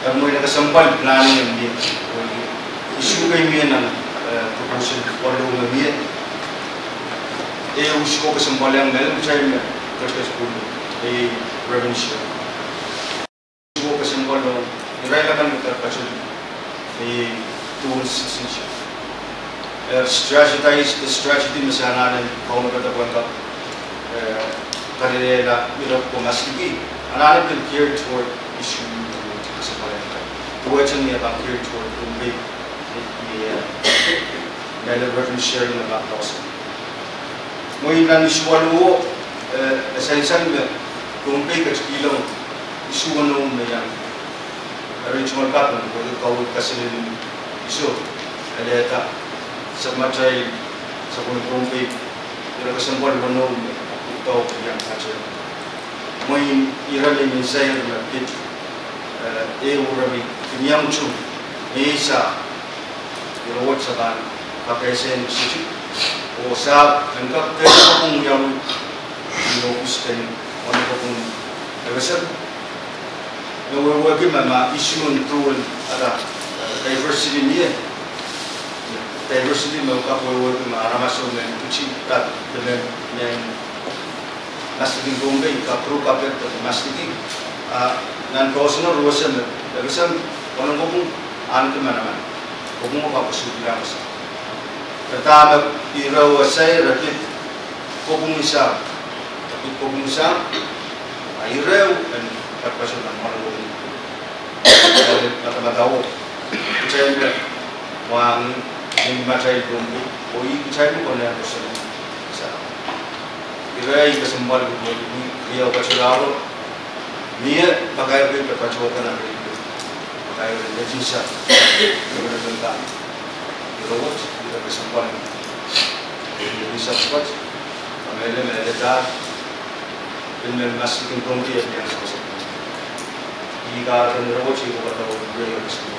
Eri mwein kesempwal planning en mie, oh issue kei mie nan, eh, proposal waluh me mie. E usuo kesempwal iang mel kitail me, kitail school, eh, revenue share. Usuo kesempwal ong irail akan me kak patohla, eh, dual citizenship. Eh, strategize, strategy me se anahne kaunopada pwehn kak, eh, kalelehla ire ko masliki. Anahne pil geared toward issue, kesempwal iang. Duwehte ni a pahn geared toward Pohnpei, eh, eh, mele revenue sharing me pahn koasoia. Mwein nan issue waluh, eh, e sansal me Pohnpei ketikihla issue waluh me iang. Eri tungoal kaping, oh kawi kaselel en iso, elehda, sapwatail, sapwatail Pohnpei, ire kesempwal waluh me, oh iang kate. Mwein ire me insair me pid, eh, e uremi, kin iang tu, me sa, ire wet se pahn, kapeseng siti, oh sahpw, en kak te kapung iang, ni ohpis teikan, wan kapung, e wesen, me wehwehki ma, ma issue en dual, ada, eh, diversity mie. Diversity me kak wehwehki ma aramaso me, pwutak, de me, me, maslikin Pohnpei, kak ru kapet de masliki. Ah, nan koasoano ruwese me, e wesen, wan kapung, ahneki manaman. Kapung o kak koasoia kasa. Eri dahme ire wasa ire pid kopwung sang, pid kopwung sang, a ire en patopato nan mwahu kopwung. Eri madamadau, kitail me mwahngih, ni matail Pohnpei, oh ih kitail me konehng koasoan sang. Ire kesempwal me, ni, ni a patohlahro, mie pakair kei patohda nan ire. Pakair en netin sang. Ire wet, ire kesempwal. Netin sang pwukat. Kamele, mele dahr. Pil me maslikin Pohnpei e iang sasa. Ih kahrepen ire wet, ire wet, ire kesempwal.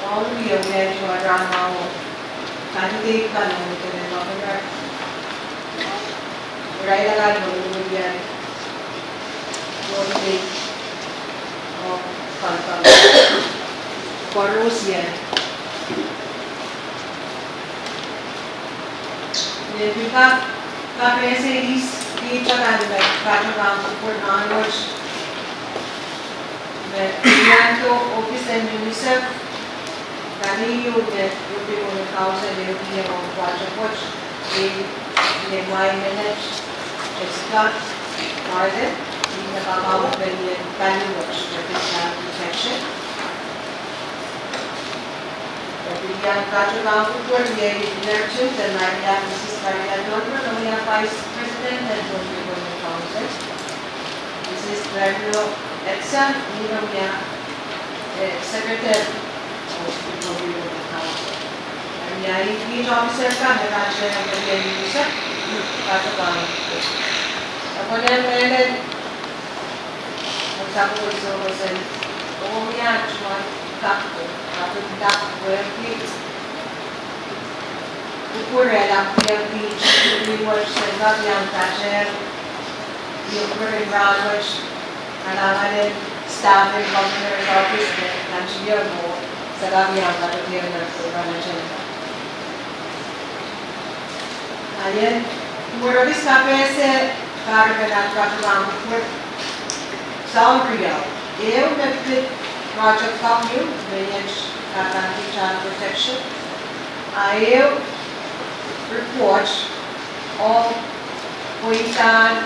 Mwahu ie wiahte rahn mwahu, candidate kan me kene governor. Irail akan me wiliwilian Pohnpei oh Palepale. Koaros ie. Ni pil kak, kak ese ihs, ihs akan me patohwan kupwur nan wet. Me iang ko ohpis en UNICEF, kani ieu me European Union Council e wia ong pwajek wet, e, ne mwahu menet, Jessica Marlin, ih me kamwahu pelien kali wet, refugee protection. E pil iang patohwan kupwur ie Merchant de Maria, Mrs Maria Donner, me wia Vice President en European Union Council. Mrs Maria Etsa, ih me wia eh, Secretary of the European Council. Eri ia, ihs officer kan me patohwan pelien UNICEF, patohwan. Ahpw e mehlel, Sapwellimen Sohkohsang, oh wia tuhwong kak, kak wehwehki kupwure lapwehki ni wet se kak iang katehr, iang kupwuren rahnwet, kalahngan en staff en Governor's Office me nan tier mwo, se kak iang katehr nan kupwuren agenda. Aie, mwurin kapehse, kahrehda nan kupwuren kupwur soahng riau. Ehu me pid project kak ieu, me iet kahrehda child protection. A ehu report oh pweidahn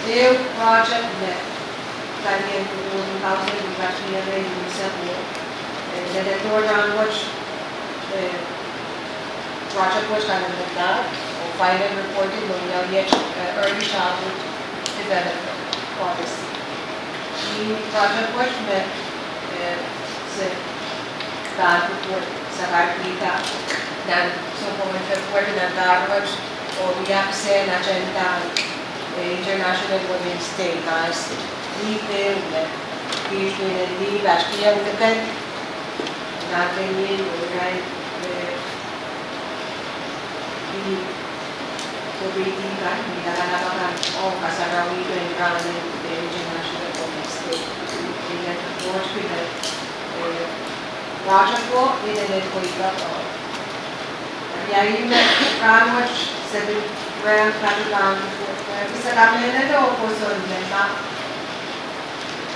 ehu project me palien kupwuren council me pahn tier me UNICEF mwo. Eh, leledo rahnwet, eh, project wet kalelapak, oh final report en me iei, eh, early childhood development policy. Ni project wet me, eh, se pahn kupwur, se pahn pweida nan sounpwongen February nan pahr wet, oh wia kisehn agenda, eh, International Women's Day, mas ni pehn me, ni pehn ni bat pia utekan, nan pehn ni, oh irail, eh, ni, oh pehn ni kan, ni lakalaka kan, oh kasarawi pehn rahn en, eh, International Women's Day. Ni nan report pil, eh, project ko, ni nan pweida ko. Ia ih me rahnwet se pil rehn katehr pahn kupwur, eh, pil se kamehlele oh pwoson me ma,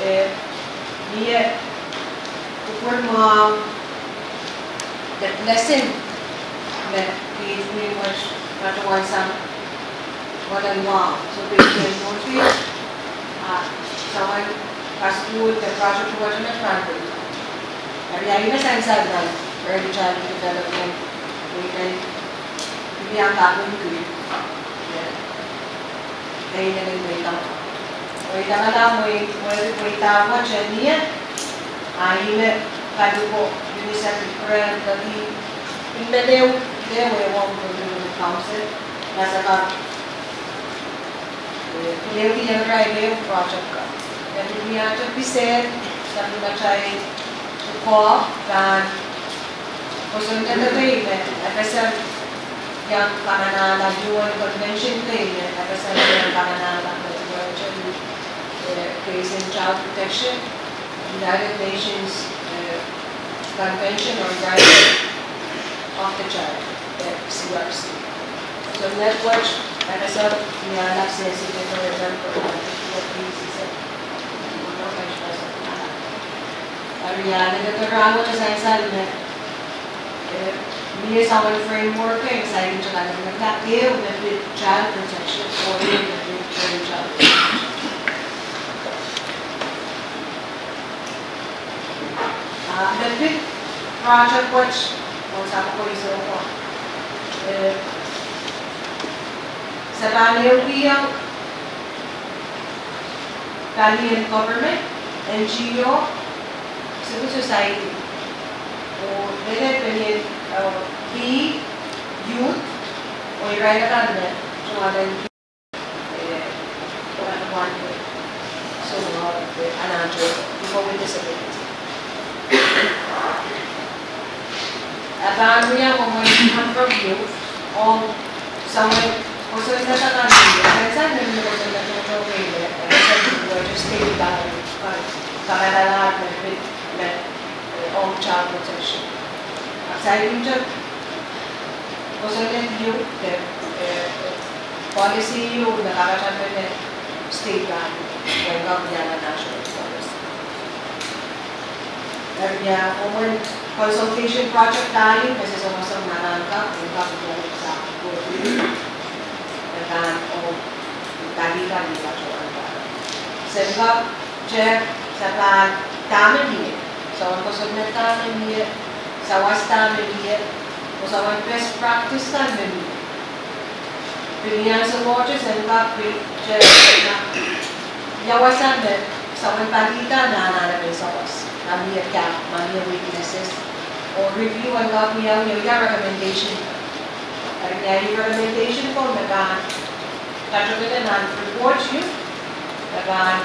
eh, mie kupwur mwahu, the blessing me pid mie wet, patohwan sang wahn en mwahu. So pid mie mwohti, ah, soangen kasukuhl de project wet me pahn pid. Eri ia ih me sansal nan early childhood development, we can, we can kapingki. Ia, ia ih me pweida. Pweida kala mwein, mwein pweida wet en ie, a ih me kaluko UNICEF grant kadi, ih me leu, leu e wong Community Council, ma se kak, eh, leu di iang irail ehu project ka. Ia pil mie ahte pil se, sa pil atail ko, pahn kosonned kei me, FSM iang kamanahla, UN Convention kei me, FSM iang kamanahla, me, eh, case in child protection, United Nations, eh, Convention on Rights of the Child, eh, CRC. So network, FSM, ia lap se, se, Eri ia, leledo rahnwet e sansal me, eh, mie soangen framework e saikinte kalelapak, ehu me pid child protection, oh ehu me pid early child protection. Ah, me pid project wet, oh sapwellimen Sohkohsang, eh, se pahn ehukiong palien government, NGO, civil society, oh lel palien, eh, lih, youth, oh irail akan me tungoal en, eh, wan, wan, so, eh, anahn to people with disability. A pahn wia mwomwen number of youth, oh, soangen kosonned akan, sansal me mie kosonned tohto me, eh, sansal me mie state pahn, pahn, pahn kamanahla me pid, me, eh, ong child protection. Ahpw saikinte kosonned ieu, eh, eh, policy ieu me kapatapan me state pahn, pahn kak wia nan national policy. Eri ia, mwomwen consultation project lain, me se sewese me nan kak, nan kak mwomwen sa, me nan, oh, nan kak ni patohwan pahn. Se kak, te, se pahn dahme mie, soangen kosonned dahme mie, sawas dahme mie, oh soangen best practice dahme mie. Pil ni ansou mwohte se kak pil, te, ia wasa me, soangen palien dahme anahne pahn sawas, ma mie gap, ma mie weaknesses, oh review en kak wia, wia, wia recommendation. Eri ia recommendation ko me pahn, katohkete nan report ieu, me pahn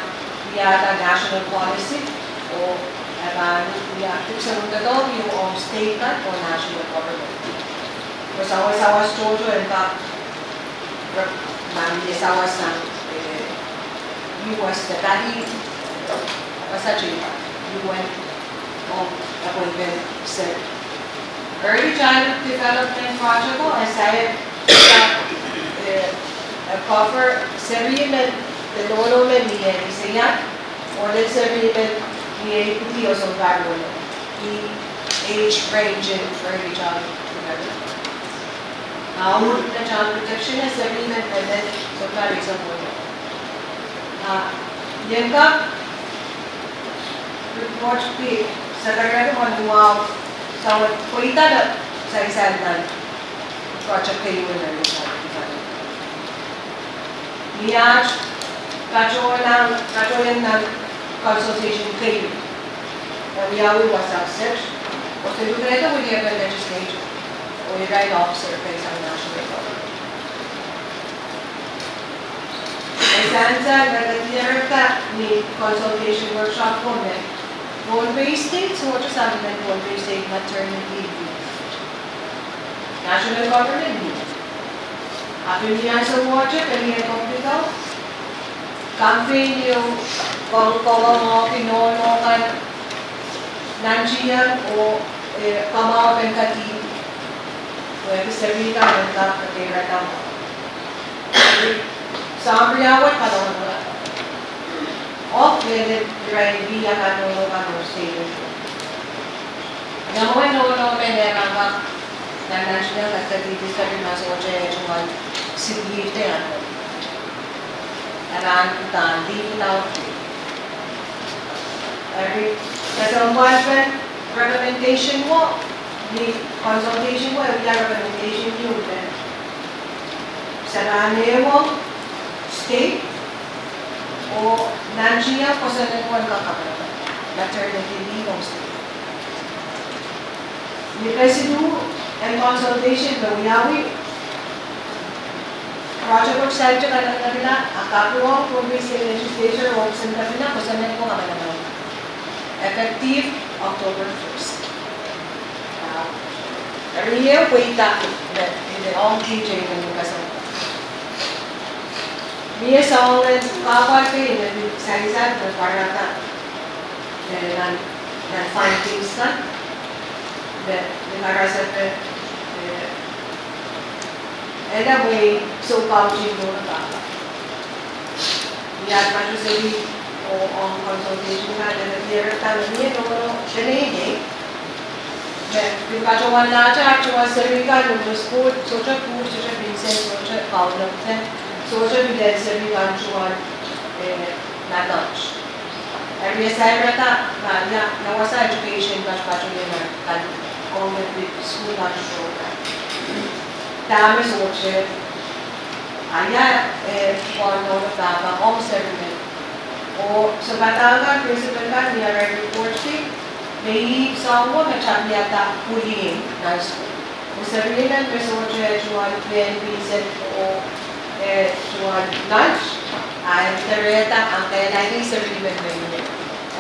Ia national policy, oh e pahn ia dipwisek en doadoahk ieu ong state kan oh national government. Pwe sawas, sawas tohto en kak, ma mie sawas sang, eh, U S de pali, wasa teikan, U N, oh, appointment seri. Early Childhood Development Project, oh, e sair, eh, e cover seri men, de nohno men mie ise ian, oh lel seri men mie ipwidi oh sounpar nohno. Ih age range en early childhood development. Aur de child protection e seri men mehn sounpar eisek nohno. Ah, ien kak report ki sakarkari mwahu sawa pweida me sansal nan project keieu en early childhood development. Ni aht patohwan, patohwan nan consultation keieu, e wiawi wasa set, oh se lukehda wiliakon legislature oh irail officer kei sang national government. E sansal me kak diarada ni consultation workshop ko me Pohnpei State, sohte sapwellimen Pohnpei State maternity leave. National government leave. Ahpw ni ansou wet, pelian Pohnpei State, campaign ieu kong, kong, kong, kinono kan, nantihong, oh, eh, kamwahu en kadehde, oh, eh, seri kan en kak kekeirada mwahu. Soahng riau wet kalokolok. Oh, lel irail wia kanono kan oh state. Ia mwein nohno men e kak, nan nantihong kadehde seri ma sohte eh tungoal sick leave de anahne. E kak uhdahn leave without pay. Eri, kesempwalpen recommendation wo, ni consultation wo, e wia recommendation ieu me se pahn ehuong state oh nantihong kosonned en kak kamanaman maternity leave ong state. Ni kesiluh en consultation me wiawi, project wet saikinte kaneknekla, a kaping ong Pohnpei State Legislature oh sen kapinga kosonned en kak kamanaman. Effective October first. Ah, eri iei pweida me, me ong D J me ni kesempwal. Mie soangen kahpwal kei me pil sansal me pwarada, eh, nan, nan findings kan, me, me karasepe, eh, ena mwein soukautihong nohno pahpa. Ia patohwan seri oh ong consultation kan, e diarada me mie nohno peneinei me pil patohwan lahte, ah, tohn seri kan me sohte, sohte pwuhd, sohte pinsen, sohte kaunop de, sohte pil seri kan tungoal, eh, nan aht. Eri e sairada, ah, ia, nan wasa education patopato ieu kan, ong me pil sukuhl kan sohte. Dahme sohte, ah, ia, eh, pwon nohno pahpa ong seri men. Oh sounpadahk kan, principal kan, ni arail report ki, me ih soangen me tapiada bullying nan sukuhl. Oh seri men me sohte tungoal pehn pinsen oh, eh, tungoal lunch, ah, e diarada, ah, kehlail seri men me mie.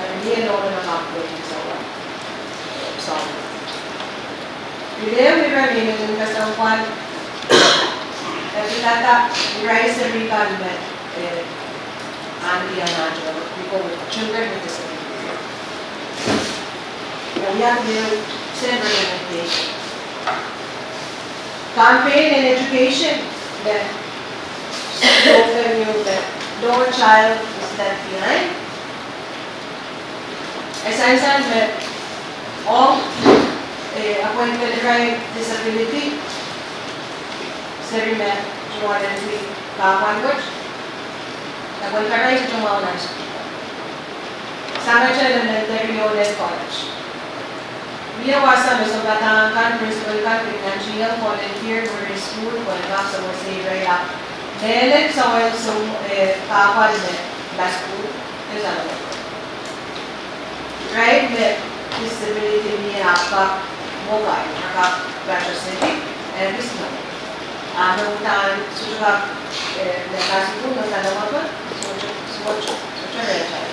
Eri mie nohno me kak pwehki soangen. Soangen. Pil ehu ire me I men kesempwal, e pilada irail seri kan me, eh, ahneki anahn tohto, people with children with disability. Ia, ia, pil ehu sen recommendation. Campaign en education, me, so, me, me, no child is left behind. E sansal me ong, eh, appointment irail disability, seri me tungoal en wia kahpwal wet, e pil karasepe tungoal nan sukuhl. Sangete elementary oh lel college. Mie wasa me sounpadahk kan, principal kan, pil nantihong volunteer mwuri sukuhl, pwe en kak sewese irail ahpw mehlel soangen, eh, kahpwal me, me sukuhl, e salowo. Irail me disability mie ahpw kak mobile, kak pato seli, eh, ekis no. Ah, me uhdahn sohte kak, eh, me kasukuhl, me salowo, sohte, sohte, sohte rehtail.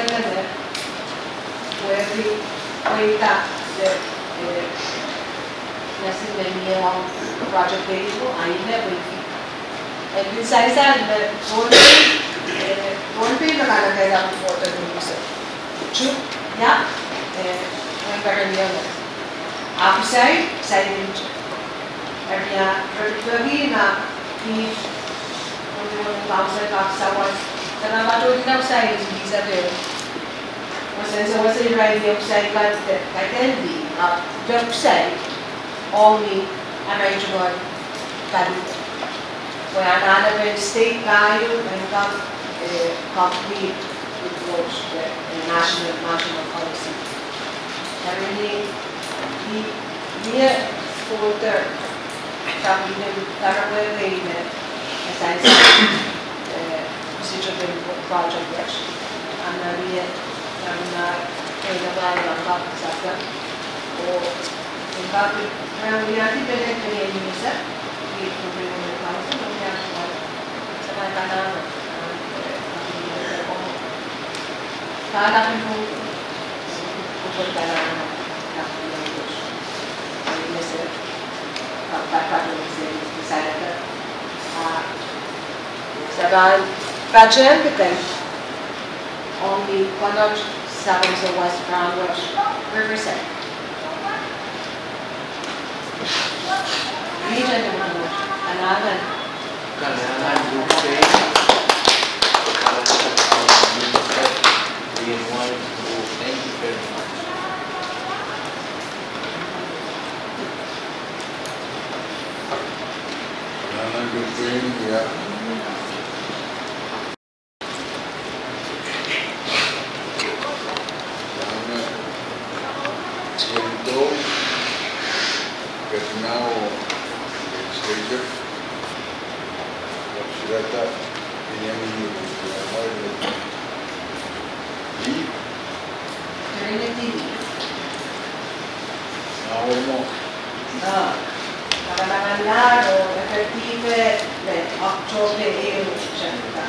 kamehlele me pwehki pweida de, eh, nursing me mie ong project pei ko, a ih me pwehki e pil sansal me Pohnpei, eh, Pohnpei me kalokehla pwohte me uso. Tuk, ia, eh, me peren ieu. Ahpw sai, sai nit. Eri ia, eri peki na, ni, Pohnpei Women Council kak sawas, kena patohdi na sai nit, ni sape. Wesen se wesen irail website kan de, kaidehn di, ah, website, ong ni, arail tungoal, kalu. Pwe anahnepen state pahieu, en kak, eh, complete with those, eh, national, national policy. Eri ni, ni, ni e folder, Kapw inen, kahrehda me, eh, sansal, eh, sitohn project wet. Anahne, anahne, eh, na, na, na, na, na, oh, en kapw, eh, ni ahdi pene, pene ni sa, ni Pohnpei Women Council, ni ahdi, sa, na, na, na, na, eh, na, na, na, na, na, na, na, na, Patehng kitail ong ni konot sapeng se West Broward Riverside. Ni tende konot, kalahngan. Kalahngan Lukei. Kalahngan Lukei. Thank you very much. Kalahngan Lukei, ia. Kalahngan Tiendo, Kepina oh Legislature, Sirata, Benjamin, Benjamin, Lee. Trinity. Naomo. Ah, kalahngan laud, effective, eh, October ehu, September.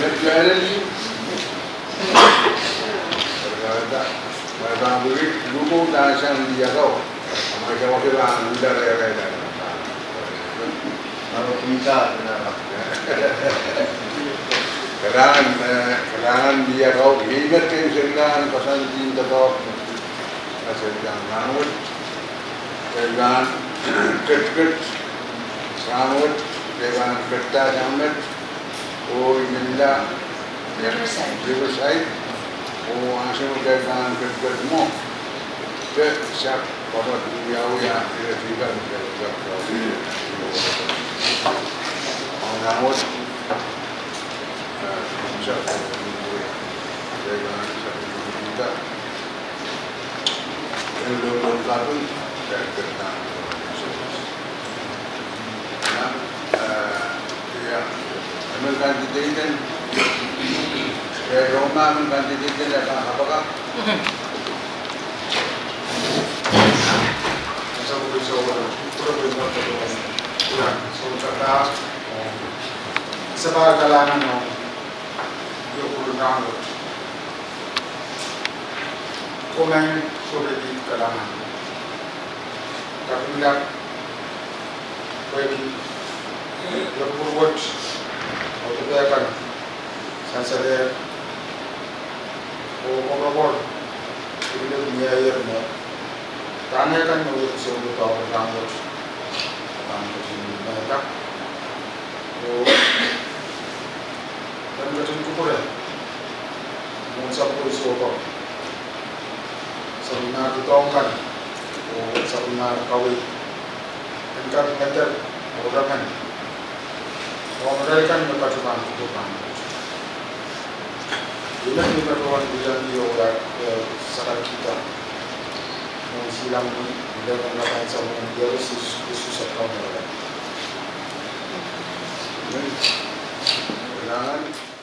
Met kaidehn. Kaidehn. Kaidehn wuri, luhko uhdahn sang ni akau. Amwail kawak pahn uhdahn rehrail. Kalahngan, eh, kalahngan ni akau, ih met ken seri kan koasoandi doadoahk. Seri kan rahnwet, seri kan ketiket, rahnwet, seri kan ketiket sang met, oh I men nda Riverside. Riverside, oh ansou me seri kan ketiket mwo, ke sak pahpa wiawia, ire tikan, ke sak pahpa. Rahnwet, eh, sak, seri kan sak, en lolon kaping, eh, ketiket. Nah, eh, ia, I men kandideit en, eh, Roma, I men kandideit en, eh, kapakap. Ia, sohte kalahngan, oh, sohte kalahngan, oh, ia pwurun rahnwet. Komen sohte kalahngan. Kaping lap, pwehki iepwur wet, oh dipehkan, sansalehr, oh koapworopwor, pil mie ier me, tanehkan me wet sohte doadoahk rahnwet. Pahn ketin mehla. Oh en ketin kupwure mwohn sapwei sohte, sapwellimar doadoahk kan, oh sapwellimar kawei, en kak ngeder, oh remen, Kaun irail kan me patohwan pwukoa pahn. Ih me patohwan wiahla ni oh, eh, sarawi kan. Mwohn silang ni, ih me patohwan sampah ni oh, Sises, Sises Kaun irail. Amen.